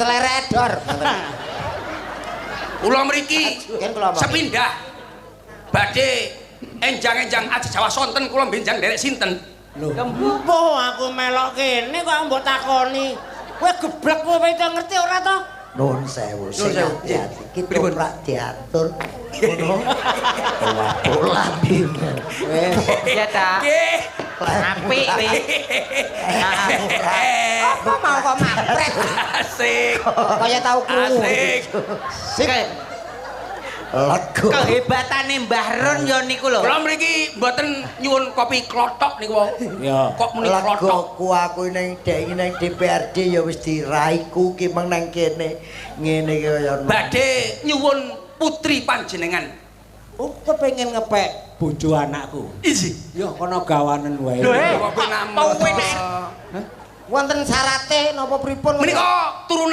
Celeredor. Kula mriki Kan kula omongin. Sepindah badhe enjang-enjang aja Jawa sonten kula benjang nderek sinten? Lho, embuh aku melok kene kok mbok takoni. Kowe geblek kowe itu ngerti ora to? Nuwun sewu, sing Nuwun sewu. hati-hati. Ki Pripun? toprak diatur ngono. Pola Wis. Iya ta. Nggih. Apik kuwi. Apa mau kok mapret? Asik. Kaya tau krungu. Asik. Sip. Lego. Kehebatane Mbah Run ya niku lho. Kula mriki mboten nyuwun kopi klothok niku wau. Ya. Kok muni klothok? Legoku aku ning dek ning DPRD ya wis diraiku ki meng nang kene. Ngene iki kaya Badhe nyuwun putri panjenengan. Oh, kepengin ngepek bojo anakku. Iji. Ya kono gawanen wae. Lho, eh. Kok Kok enak. Wonten syarate napa pripun? Menika turunan